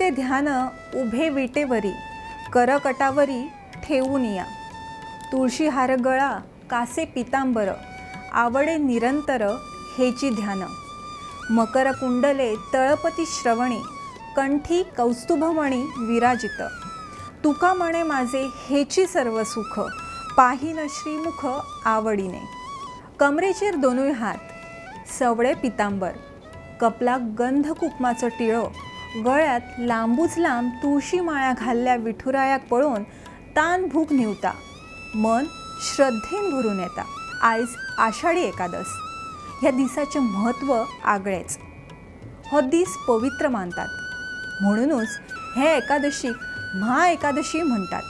विठ्ठलाचे ध्यान उभे विटेवरी करकटावरी ठेवूनिया, तुळशीहार गळा कासे पितांबर आवडे निरंतर हेची ध्यान, मकर कुंडले तळपती श्रवणी कंठी कौस्तुभमणी विराजित, तुका म्हणे माझे हेची सर्व सुख पाहिन श्रीमुख आवडीने। कमरेचेर दोनूय हात, सवळे पितांबर, कपलाक गंध कुकमाचो टिळो, गळ्यात लांबूच लांब तुळशी माळ्या घाल्ल्या विठुरायाक पळोवन तान भूक न्हिवता, मन श्रद्धेन भरून येता। आयज आषाढी एकादस, ह्या दिसाचें म्हत्व आगळेंच। हो दीस पवित्र मानतात, म्हणूनच हे एकादशीक म्हा एकादशी म्हणटात।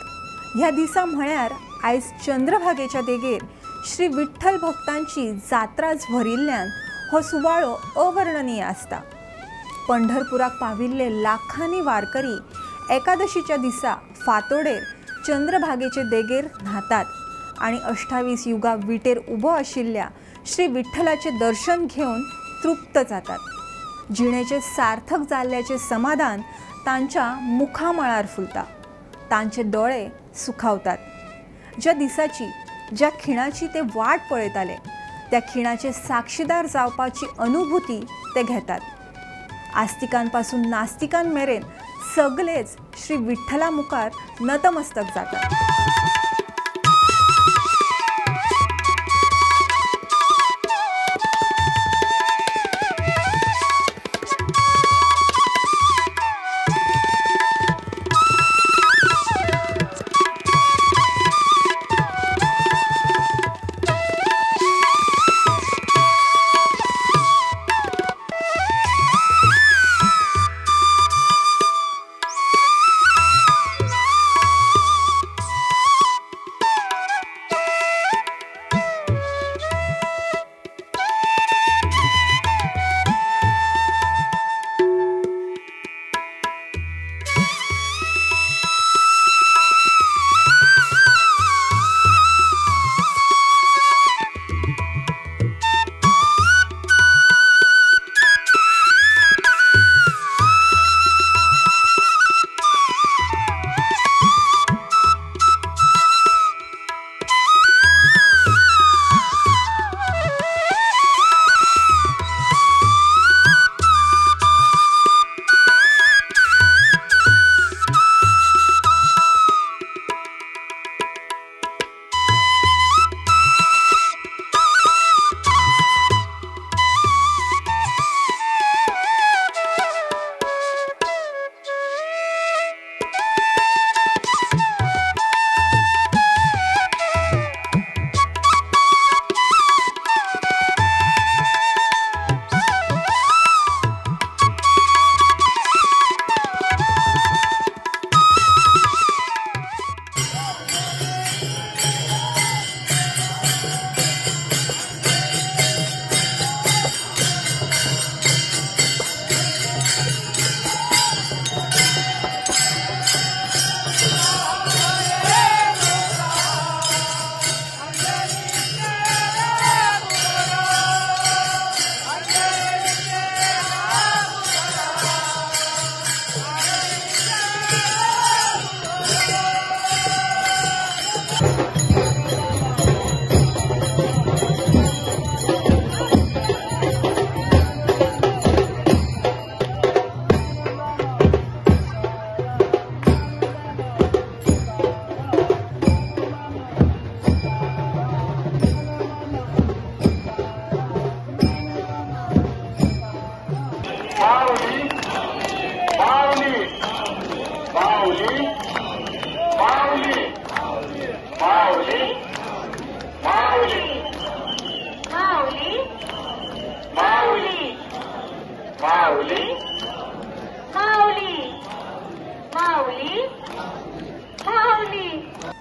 ह्या दिसा म्हळ्यार आयज चंद्रभागेच्या देगेर श्री विठ्ठल भक्तांची जात्राच भरिल्ल्यान हो सुवाळो अवर्णनीय आसता। पंढरपुराक पाविल्ले लाखांनी वारकरी एकादशीच्या दिसा फांतोडेर चंद्रभागेचे देगेर न्हातात आनी 28 युगा विटेर उबो आशिल्ल्या श्री विठ्ठलाचें दर्शन घेवन तृप्त जातात। जिणेचें सार्थक जाल्ल्याचें समाधान तांच्या मुखामळार फुलता, तांचे दोळे सुखावतात। ज्या दिसाची, ज्या खिणाची ते वाट पळयताले त्या खिणाचे साक्षीदार जावपाची अनुभूती ते घेतात। आस्तिकांपासून नास्तिकां मेरेन सगळेच श्री विठ्ठला मुखार नतमस्तक जातात।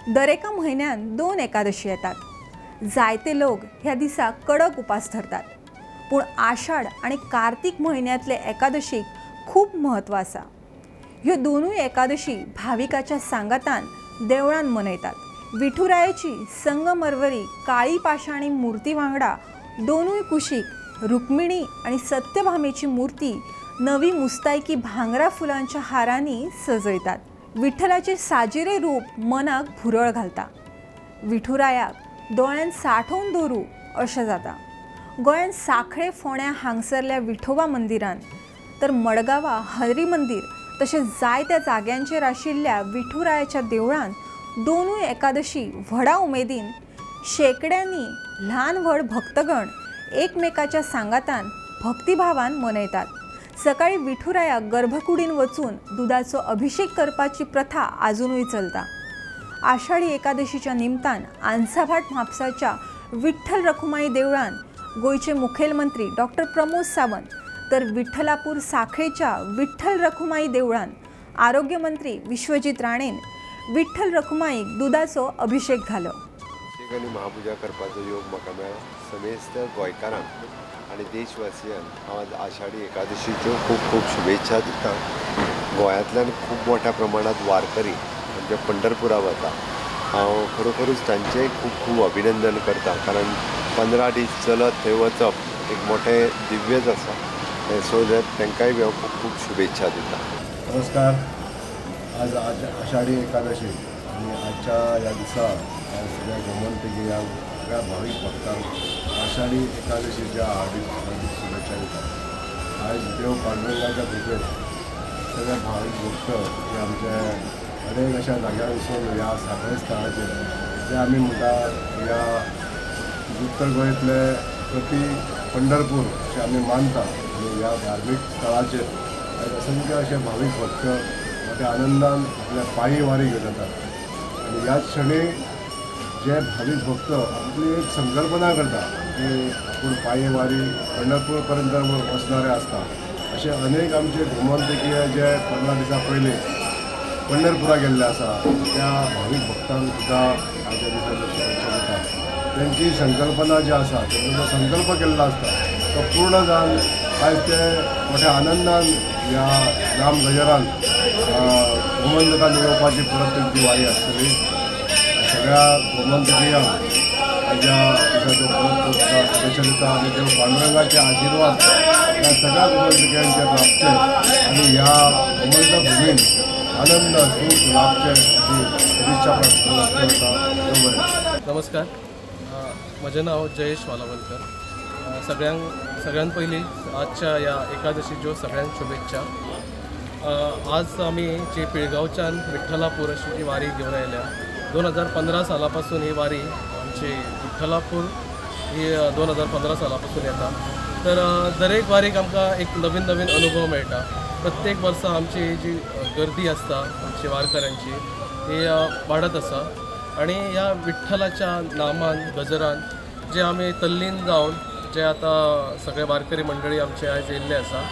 दरेका म्हयन्यान 2 एकादशी येतात। जायते लोक ह्या दिसा कडक उपास धरतात, पूण आषाढ आनी कार्तिक म्हयन्यांतले एकादशीक खूब म्हत्व आसा। ह्यो दोनूय एकादशी भाविकाच्या सांगातान देवळान मनयतात। विठुरायाची संगमरवरी काळी पाषाणी मूर्ती वांगडा दोनूय कुशीक रुक्मिणी आनी सत्यभामेची मूर्ती नवी मुस्तायकी भांगरा फुलांच्या हारांनी सजयतात. विठ्ठलाचे साजिरे रूप मनाक भुरळ घालता. विठुरायाक दोळ्यान साठोवन दवरूं अशें जाता. गोंयांत सांखळे फोंड्या हांगसरल्या विठोबा मंदिरान तर मडगांवा हरी मंदीर तशेंच जायत्या जाग्यांचेर आशिल्ल्या विठुरायाच्या देवळान दोनूय एकादशी व्हडा उमेदीन शेंकड्यांनी ल्हान व्हड भक्तगण एकमेकाच्या सांगातान भक्तिभावान मनयतात. सकाळी विठुरायाक गर्भकुडीन वचून दुदाचो अभिषेक करपाची प्रथा आजुनूय चलता. आषाढी एकादशीच्या निमतान आनसाभाट म्हापसाच्या विठ्ठल रखुमाई देवळान गोंयचे मुखेलमंत्री डॉक्टर प्रमोद सावंत तर विठ्ठलापूर साखळेच्या विठ्ठल रखुमाई देवळान आरोग्यमंत्री विश्वजीत राणेन विठ्ठल रखुमाईक दुदाचो अभिषेक घालो. अभिषेक आनी महापुजा करपाचो योग म्हाका मेळ्ळो. समेस्त गोंयकारांक आनी देशवासियांक हांव आज आषाढी एकादशीच्यो खूब खूब शुभेच्छा दिता. गोंयांतल्यान खूब मोठ्या प्रमाणांत वारकरी आमच्या पंढरपुरा वता. हांव खरोखरूच तांचें खूब खूब अभिनंदन करता, कारण 15 दीस चलत थंय वचप एक मोठें दिव्यच आसा. सो that तांकांय बी हांव खूब खूब शुभेच्छा दिता. नमस्कार. आज आषाढी एकादशी आनी आजच्या ह्या दिसा हांव सगळ्या गोमंतगियांक, सगळ्या भावीक भक्तांक आषाढी एकादशीच्या हार्दिक हार्दिक शुभेच्छा दिता. आयज देव पांडुरंगाच्या कृपेन सगळे भावीक भक्त जे आमचे अनेक अशा जाग्यार वचून ह्या सांखळे स्थळाचेर जे आमी म्हणटा ह्या उत्तर गोंयांतले प्रति पंढरपूर अशें आमी मानता आनी ह्या धार्मीक स्थळाचेर आयज असंख्य अशे भावीक भक्त मोठ्या आनंदान आपल्या पांयी वारी घेवन येतात. आनी ह्याच क्षणी जे भावीक भक्त आपली एक संकल्पना करता की आपूण पांयी वारी पंढरपूर पर्यंत वचणारे आसता, अशे अनेक आमचे गोमंतकीय जे 15 दिसां पयलीं पंढरपुरा गेल्ले आसा त्या भावीक भक्तांक सुद्दां आयच्या दिसा शुभेच्छा दिता. तेंची संकल्पना जी आसा, तेंचो जो संकल्प केल्लो आसता तो पूर्ण जावन आयज ते मोठ्या आनंदान ह्या राम गजरान गोमंतकान येवपाची परत तेंची वारी आसतली. सगळ्या गोमंतकियांक आयच्या दिसाच्यो परत शुभेच्छा दिता आनी देव पांडुरंगाचे आशिर्वाद ह्या सगळ्या गोमंतकियांचे लाभचे आनी ह्या गोमंत भुमीन आनंद सूख लाभचे अशी सदिच्छा प्रार्थना करता. बरें. नमस्कार. म्हजें नांव जयेश वालावलकर. सगळ्यांत पयलीं आजच्या ह्या एकादशीच्यो सगळ्यांक शुभेच्छा. आज आमी जी पिळगांवच्यान विठ्ठलापूर अशी जी वारी घेवन आयल्या, 2015 साला पासून ही वारी आमची विठ्ठलापूर ही 2015 साला पासून येता. तर दरेक वारीक आमकां एक नवीन नवीन अनुभव मेळटा. प्रत्येक वर्सा आमची जी गर्दी आसता आमची वारकऱ्यांची ही वाडत आसा आनी ह्या विठ्ठलाच्या नामान गजरान जे आमी तल्लीन जावन जे आतां सगळे वारकरी मंडळी आमचे आयज येयल्ले आसा.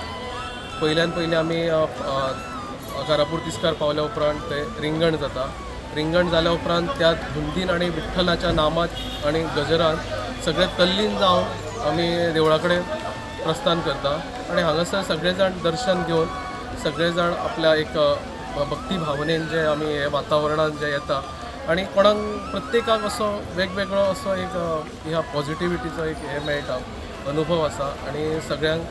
पयल्यान पयलीं आमी कारापूर तिस्कार पावल्या उपरांत ते रिंगण जाता. रिंगण जाल्या उपरांत त्या धुंदीन आनी विठ्ठलाच्या नामात आनी गजरान सगळे तल्लीन जावन आमी देवळा कडेन प्रस्थान करता आनी हांगासर सगळे जाण दर्शन घेवन सगळे जाण आपल्या एक भक्ती भावनेन जे आमी हे वातावरणान जे येता आनी कोणाक प्रत्येकाक असो वेगवेगळो असो एक ह्या पॉझिटिविटीचो एक हे मेळटा अनुभव आसा आनी सगळ्यांक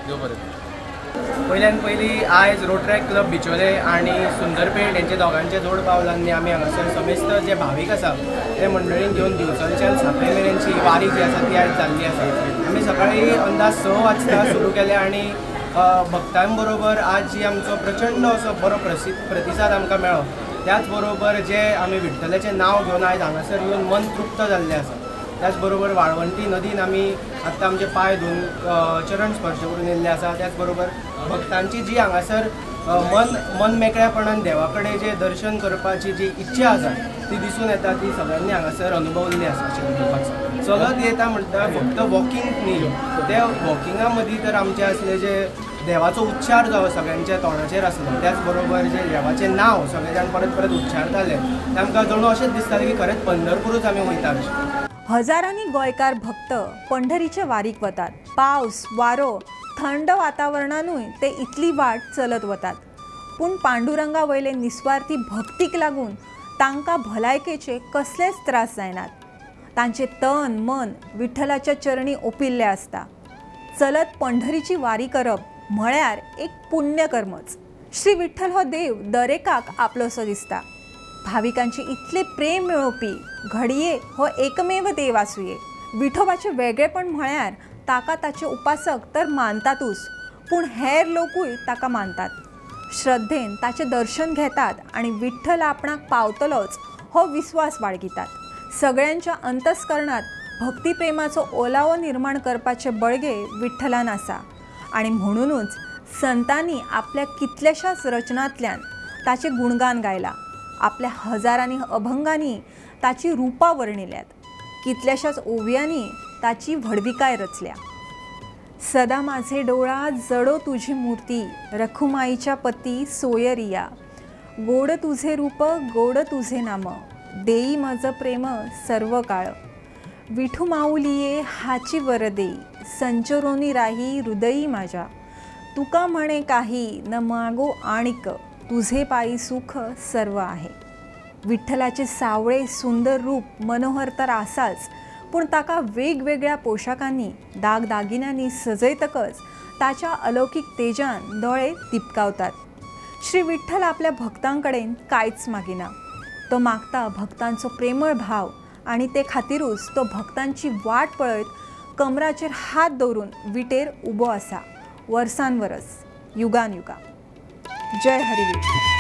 देव बरें करूं. पयल्यान पयलीं आयज रोटरॅक्ट क्लब बिचोले आनी सुंदरपेठ हेंचे दोगांचे जोड पावलांनी आमी हांगासर समेस्त जे भावीक आसा ते मंडळीन घेवन दिवचलच्यान सांखळे मेरेनची वारी जी आसा ती आयज जाल्ली आसा. आमी सकाळीं अंदाज 6 वाजता सुरू केले आनी भक्तां बरोबर आज जी आमचो प्रचंड असो बरो प्रतिसाद आमकां मेळ्ळो. त्याच बरोबर जे आमी विठ्ठलाचें नांव घेवन आयज हांगासर येवन मन तृप्त जाल्लें आसा. त्याच बरोबर वाळवंटी नदीन आमी आत्तां आमचे पांय धुवन चरण स्पर्श करून येयल्ले आसा. त्याच बरोबर भक्तांची जी हांगासर मन मेकळ्यापणान देवा कडेन जे दर्शन करपाची जी इच्छा आसा ती दिसून येता, ती सगळ्यांनी हांगासर अनुभवल्ली आसा अशें म्हणपाक जाय. चलत येता म्हणटा फक्त वॉकिंग न्ही, त्या वॉकिंगा मदीं तर आमचे आसले जे देवाचो उच्चार जो सगळ्यांच्या तोंडाचेर आसलो, त्याच बरोबर जे देवाचें नांव सगळे जाण परत परत उच्चारताले ते आमकां जणू अशेंच दिसतालें की खरेंच पंढरपुरूच आमी वयता अशें. हजारांनी गोंयकार भक्त पंढरीचे वारीक वतात. पावस, वारो, थंड वातावरणानूय ते इतली वाट चलत वतात, पूण पांडुरंगा वयले निस्वार्थी भक्तीक लागून तांकां भलायकेचे कसलेच त्रास जायनात. तांचे तन मन विठ्ठलाच्या चरणी ओपिल्ले आसता. चलत पंढरीची वारी करप म्हळ्यार एक पुण्यकर्मच. श्री विठ्ठल हो देव दरेकाक आपलोसो दिसता. भाविकांचे इतले प्रेम मेळोवपी घडये हो एकमेव देव आसुये. विठोबाचें वेगळेपण म्हळ्यार ताका ताचे उपासक तर मानतातूच, पूण हेर लोकूय ताका मानतात. श्रद्धेन ताचें दर्शन घेतात आनी विठ्ठल आपणाक पावतलोच हो विस्वास बाळगितात. सगळ्यांच्या अंतस्करणात भक्तिप्रेमाचो ओलावो निर्माण करपाचें बळगें विठ्ठलान आसा आनी म्हणूनच संतांनी आपल्या कितल्याशाच रचनांतल्यान ताचें गुणगान गायलां. आपल्या हजारांनी अभंगांनी ताची रुपां वर्णिल्यात, कितल्याशाच ओव्यांनी ताची व्हडविकाय रचल्या. सदा माझे डोळा जडो तुझी मूर्ती, रखुमाईच्या पती सोयरिया, गोड तुझे रूप गोड तुझे नाम, देई मज प्रेम सर्व काळ, विठू माऊलिये हाची वर देई, संचरोनी राही हृदयी माझ्या, तुका म्हणे काही न मागो आणिक, तुझे पायी सुख सर्व आहे. विठ्ठलाचे सावळे सुंदर रूप मनोहर तर आसाच, पूण ताका वेगवेगळ्या पोशाखांनी दागदागिन्यांनी सजयतकच ताच्या अलौकीक तेजान दोळे दिपकावतात. श्री विठ्ठल आपल्या भक्तां कडेन कांयच मागिना. तो मागता भक्तांचो प्रेमळ भाव आनी ते खातीरूच तो भक्तांची वाट पळयत कमराचेर हात दवरून विटेर उबो आसा वर्सान वरस, युगान युगा. जय हरी विठ्ठल.